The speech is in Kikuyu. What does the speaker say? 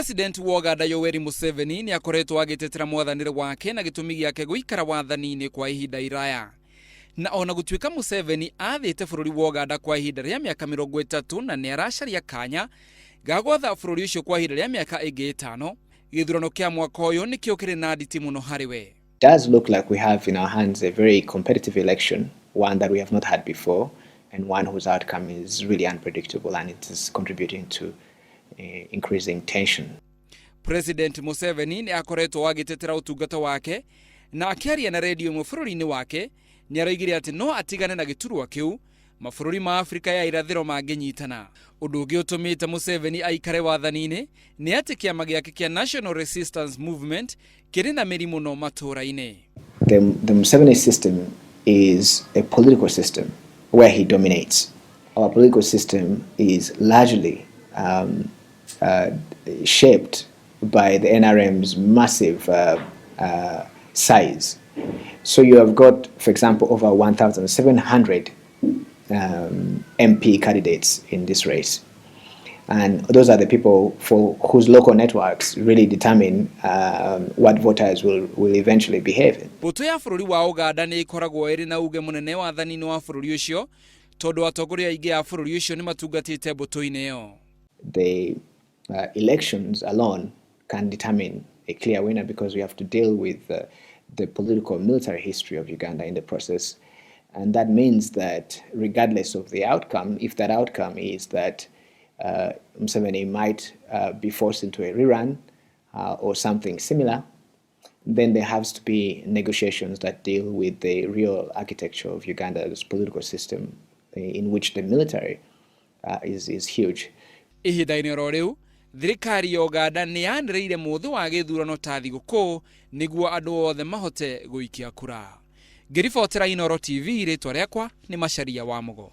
President wa Uganda Yoweri Museveni nĩ akoretwo agĩtetera mwathanĩre wake na gĩtũmi gĩake gũikara wathani-inĩ kwa ihinda iraya. Na ona gũtuĩka Museveni athĩte bũrũri wa Uganda kwa ihinda rĩa mĩaka 30 na nĩ aracaria kanya ga gwatha bũrũri ũcio kwa ihinda rĩa mĩaka ĩngĩ 5, gĩthurano kĩa mwaka ũyũ nĩkĩo kĩrĩ na nditi mũno harĩ we. Does look like we have in our hands a very competitive election, one that we have not had before, and one whose outcome is really unpredictable, and it is contributing to increasing tension. President Museveni nĩ akoretwo agĩtetera ũtungata wake na akĩaria na redio ĩmwe bũrũri-inĩ wake nĩ aroigire atĩ no atigane na gĩturwa kĩu mabũrũri ma Afrika ya irathĩro mangĩnyitana. Ũndũ ũngĩ ũtũmĩte Museveni aikare wathani-inĩ nĩ atĩ kĩama gĩake kĩa National Resistance Movement kĩrĩ na mĩri mũno matũũra-inĩ. The Museveni system is a political system where he dominates. Our political system is largely shaped by the NRM's massive size. So you have got, for example, over 1,700 MP candidates in this race. And those are the people for whose local networks really determine what voters will eventually behave in. Mbũtũ ya bũrũri wa Uganda nĩ ĩkoragwo ĩrĩ na uge mũnene wathani-inĩ wa bũrũri ũcio tondũ atongoria aingĩ a bũrũri ũcio nĩ matungatĩte mbũtũ-inĩ ĩyo. The elections alone can determine a clear winner because we have to deal with the political military history of Uganda in the process. And that means that regardless of the outcome, if that outcome is that Museveni might be forced into a rerun or something similar, then there has to be negotiations that deal with the real architecture of Uganda's political system, in which the military is huge. Ihinda-inĩ oro rĩu, thirikari ya Uganda nĩ yanĩrĩire mũthĩ wa gĩthurano ta thigũkũ nĩguo andũ othe mahote gũikia kura. Ngĩribotera Inooro TV, rĩtwa rĩakwa nĩ Macharia wa Mũgo.